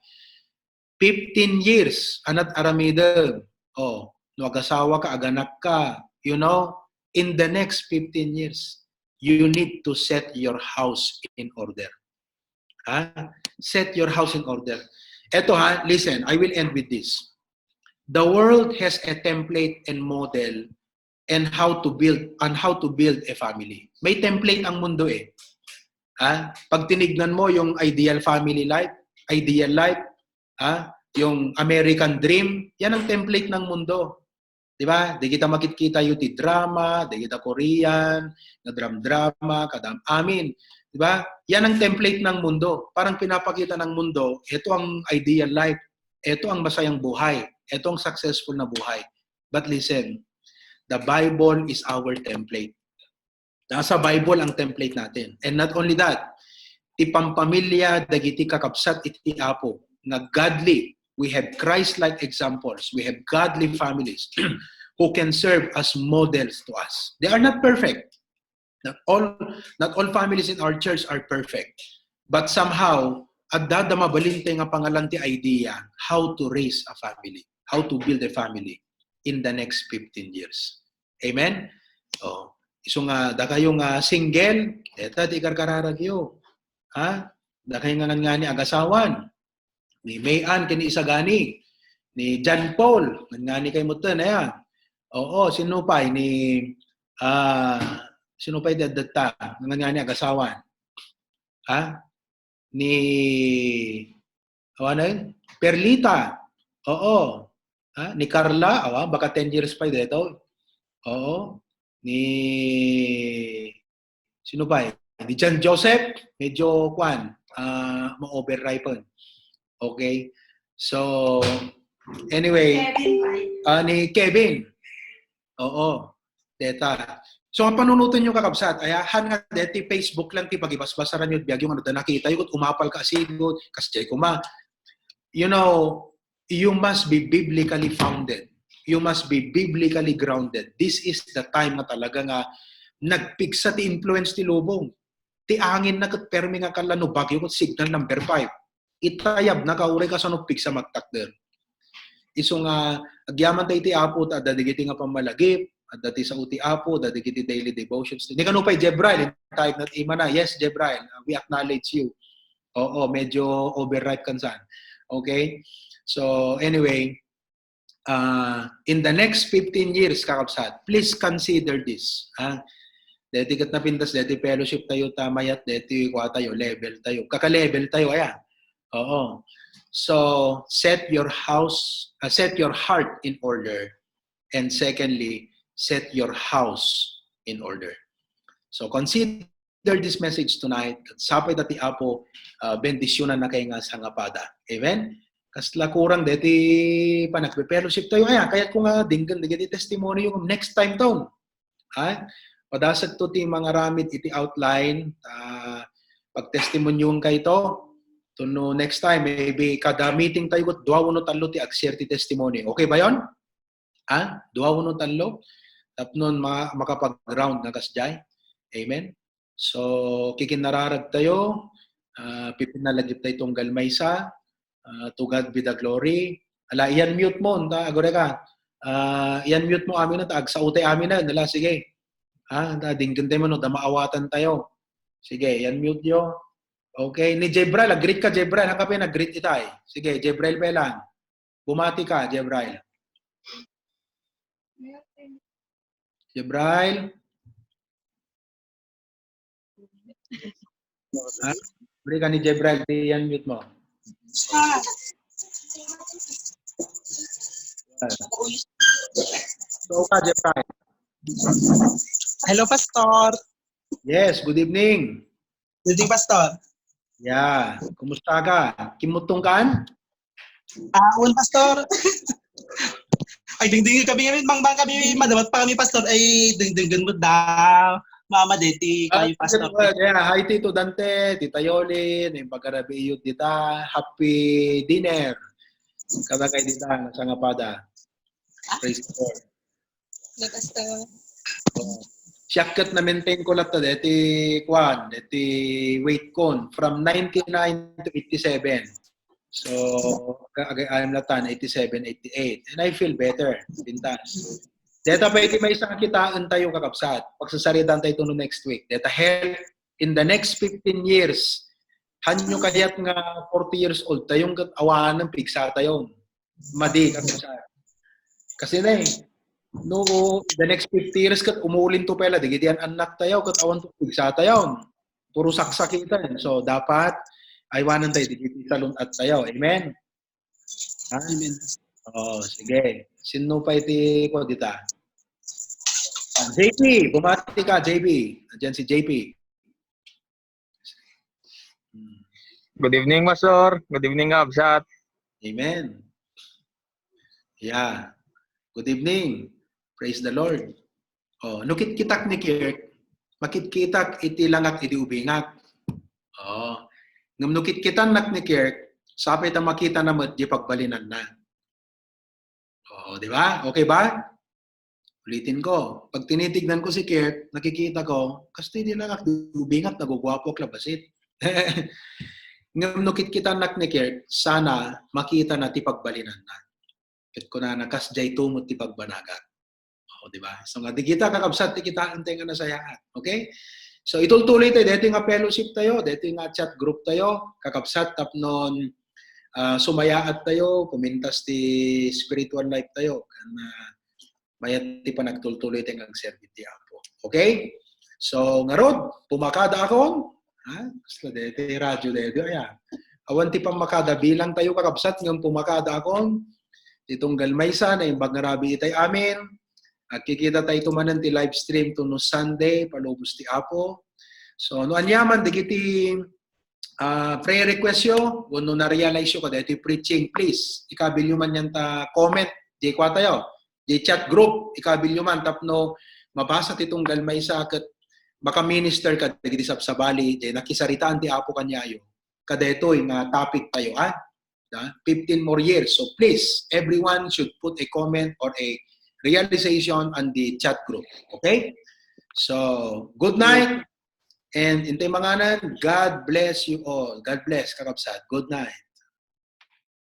fifteen years, anat aramidem. Oh, no agasawa ka, aganak ka, you know, in the next fifteen years, you need to set your house in order. Ha? Set your house in order. Eto ha, listen, I will end with this. The world has a template and model and how to build, on how to build a family. May template ang mundo eh. Ha? Pag tinignan mo yung ideal family life, ideal life, ha? Yung American dream, yan ang template ng mundo. Di ba? Di kita makitkita yung ti drama, di kita Korean, na dram-drama, kadam amin. Di ba? Yan ang template ng mundo. Parang pinapakita ng mundo, ito ang ideal life, ito ang masayang buhay, ito ang successful na buhay. But listen, the Bible is our template. Nasa Bible ang template natin. And not only that, ti pampamilya dagiti kakabsat iti Apo nga godly. We have Christ-like examples. We have godly families who can serve as models to us. They are not perfect. Not all, not all families in our church are perfect. But somehow, adda da mabalin tayo nga pangalan ti idea how to raise a family, how to build a family in the next fifteen years. Amen? Oh, isu nga, dakayo nga single, deta ti karkararagyo. Ha? Dakayo nga ngani agasawan. Ni May Ann ken ni Isagani. Ni John Paul, ngani kay mutten, aya. Oo, sino pay? Ni, ah, sino pay daddatta? Ngani agasawan. Ha? Ni, ano yun? Perlita. Oo. Ha? Ni Carla, awa, baka ten years pa dito. Oo. Ni, sino pa eh? Ni John Joseph, medyo, kwan, ah, ma-overripen. Okay? So, anyway, ah, ni Kevin. Oo. Deta. So, ang panunutan nyo, kakabsat, aya, han nga deti Facebook lang ti pagibasbasaran nyo, biag yung ano, da nakita yung umapal ka asigot, kasjay kuma. You know, you must be biblically founded. You must be biblically grounded. This is the time nga talaga nga nagpigsa ti influence ti lubong. Ti angin na ket permi nga kalla no bagyo ket signal number five. Itayab na ka uray kasano pigsa magtakder. Isu nga agyaman tayo ti Apo ta adda dagiti nga pammalagip, adda ti sao ti Apo, adda dagiti daily devotions. Ni kano pay Jebrail, type nat imana. Yes, Jebrail, we acknowledge you. Oo, medyo overripe kansan. Okay? So, anyway, uh, in the next fifteen years, kakabsat, please consider this. Ha? Deti ket napintas, deti fellowship tayo, tamayat, deti kua tayo, level tayo. Kaka-level tayo, aya. Oo. So, set your house, uh, set your heart in order. And secondly, set your house in order. So, consider this message tonight. Sapay ta ti Apo, uh, bendisyunan na kay nga sangapada. Amen? Kasla kurang deti panagpe-fellowship tayo. Aya, kayat ko nga dinggan dagiti testimony yung next time taon. Ha? Padasag to ti mangaramid iti outline, ah, pagtestimonyon kayto. Tuno next time, maybe kada meeting tayo, dua uno tallo ti ag-share ti testimony. Okay ba yon? Ha? Dua uno tallo? Tapnon ma-, makapag-round na kasjay. Amen? So, kikinnararag tayo, ah, pipinalagip tayo tunggal maysa, ah, to God be the glory. Ala, i-unmute mo, ta, agore ka. Ah, i-unmute mo amin na, ta, agsao tayo amin na, ala, sige. Ah, ta, dinggen tayo mo, no, ta maawatan tayo. Sige, i-unmute yo. Okay, ni Jebrail, ag-greet ka, Jebrail. Hangka pa nag-greet itay. Sige, Jebrail pa lang. Bumati ka, Jebrail. Jebrail? Ha? Balik ka ni Jebrail, i-unmute mo. So ka, Jebrail. Hello, Pastor. Yes, good evening. Good evening, Pastor. Yeah. Kumusta ka? Kimutong kan? Ah, un, Pastor. Ay, dingding kami ngayon. Bang, bang kami, madamat pa kami, Pastor. Ay, dingding mo da. Mama, deti, kayo, Pastor. Yeah, hi, Tito Dante, Tita Yoli, yung pagkarabi iyo dita. Happy dinner. Kada kay dita, sa ngapada. Praise the Lord. Let us, uh, Siakket na-maintain ko latta deti kuan, deti weight kon from ninety-nine to eighty-seven. So, ag-, I'm latta eighty-seven, eighty-eight. And I feel better. Pintas. Deta pa iti maysa nga kitaen tayo, kakabsat. Pagsasaritan tayo tuno next week. Deta health in the next fifteen years. Hanyo kayat nga forty years old tayo, ket awanen pigsa tayo. Madi, kakabsat. Kasi na eh, no, the next fifty years ket umulin to pela, dagiti an-, annak tayo, ket awan to pigsa tayo. Puro saksakitan. So, dapat, aywanan tayo, dagiti salun-at tayo. Amen? Ha? Amen. Oh, sige. Sino pa iti ko dita? Ah, J P, bumati ka, J P. Andiyan si J P. Good evening, Pastor. Good evening, Absat. Amen. Yeah. Good evening. Praise the Lord. Oh, nukit kitak ni Kirk, makitkitak iti langak iti ubingak. Oo. Ngem no kitkitannak ni Kirk, sapay ta makitana met diay pagbalinanna. Oo, di ba? Okay ba? Ulitin ko. Pag tinitignan ko si Kirk, nakikita ko, kastoy di lang ak-, ubingak, naguguapoak la bassit. Ngem no kitkitannak ni Kirk, sana makitana ti pagbalinanna. Ket kunana, kasdiay met ti pagbanagak. O, di ba? So, nga di kita, kakabsat, ti kitaentayo nga nasayaat. Okay? So, itultuloy tayo. Daytoy nga fellowship tayo, daytoy nga chat group tayo, kakabsat, tapno, ah, sumayaat tayo, kumintas ti spiritual life tayo. Kan, ah, mayat ti panagtultuloy tayo nga agserbi ti Apo. Okay? So, ngarud, pumakadaakon, ha? Kasla daytoy radio daytoy, ayan. Awan ti pammakada, bilang tayo, kakabsat, ngem pumakadaakon, ti tunggal maysa, naimbag nga rabii itay amin. Agkikita tayo manen ti live stream to no Sunday, palubos ti Apo. So, no aniaman, dagiti, ah, prayer request yo, wenno na-realize yo, kadaytoy preaching, please, ikabilyo man yan ta comment, diay kua tayo, diay chat group, ikabilyo man, tapno mabasa ti tunggal maysa ket makaminister kadagiti sabsabali, diay nakisaritaan ti Apo kaniayo. Kadaytoy nga topic tayo, ha? Da? Fifteen more years. So please, everyone should put a comment or a realization on the chat group. Okay? So, good night. And intay manganan, God bless you all. God bless, kakabsat. Good night.